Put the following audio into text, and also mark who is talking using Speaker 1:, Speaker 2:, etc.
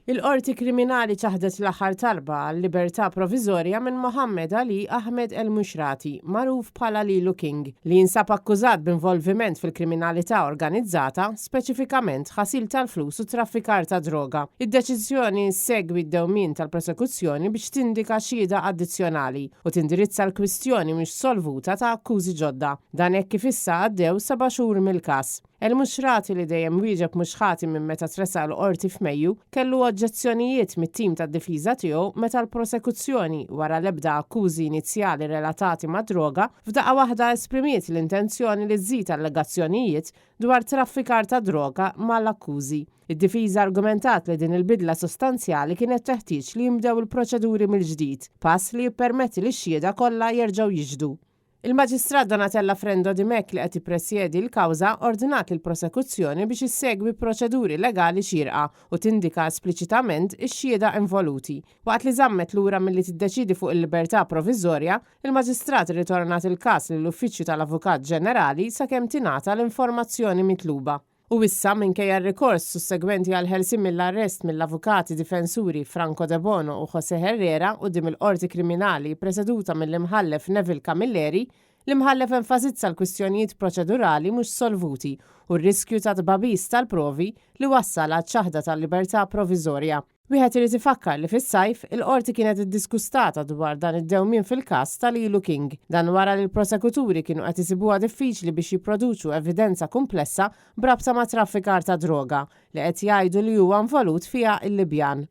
Speaker 1: Il-Qorti Kriminali ċaħdet l-aħħar talba għal libertà proviżorja minn Mohammed Ali Ahmed Elmushraty, magħruf bħala Lilu King, li jinsab akkużat b'involviment fil-kriminalità organizzata, speċifikament ħasil tal-flus u traffikar ta' droga. Id-deċiżjoni ssegwi d-dewmien tal-prosekuzzjoni biex tindika xhieda addizzjonali u tindirizza l-kwistjoni mhux solvuta ta' akkużi ġodda. Dan hekk kif issa għaddew seba' xhur mill-każ. Elmushraty li dejjem wieġeb mhux ħati minn meta tressaq l-Qorti f'Mejju, kellu oġġezzjonijiet mit-tim tad-difiża tiegħu meta l-prosekuzzjoni, wara l-ebda akkużi inizjali relatati mad-droga, f'daqqa waħda esprimiet l-intenzjoni li żżid allegazzjonijiet dwar traffikar ta' droga mal-akkużi. Id-difiża argumentat li din il-bidla sostanzjali kienet teħtieġ li jinbdew il-proċeduri mill-ġdid, pass li jippermetti lix-xhieda kollha jerġgħu jixhdu. Il-Maġistrat Donatella Frendo Dimech li qed tippresjedi l-kawża ordnat lill-prosekuzzjoni biex issegwi proċeduri legali xierqa u tindika espliċitament ix-xhieda involuti. Waqt li żammet lura milli tiddeċiedi fuq il-libertà proviżorja, il-Maġistrat irritornat il-każ lill-Uffiċċju tal-Avukat Ġenerali sakemm tingħata l-informazzjoni mitluba. U issa, minkejja r-rikors sussegwenti għall-ħelsien mill-arrest mill-avukati difensuri Franco Debono u José Herrera quddiem il-Qorti Kriminali ppreseduta mill-Imħallef Neville Camilleri, l-Imħallef enfasizza l-kwistjonijiet proċedurali mhux solvuti u r-riskju ta' tbagħbis tal-provi li wassal għaċ-ċaħda tal-libertà proviżorja. Wieħed irid ifakkar li fis-sajf, il-Qorti kienet iddiskustata dwar dan id-dewmien fil-każ ta' Lilu King. Dan wara li l-prosekuturi kienu qed isibuha diffiċli biex jipproduċu evidenza kumplessa b'rabta ma' traffikar ta' droga, li qed jgħidu li huwa involut fiha l-Libjan.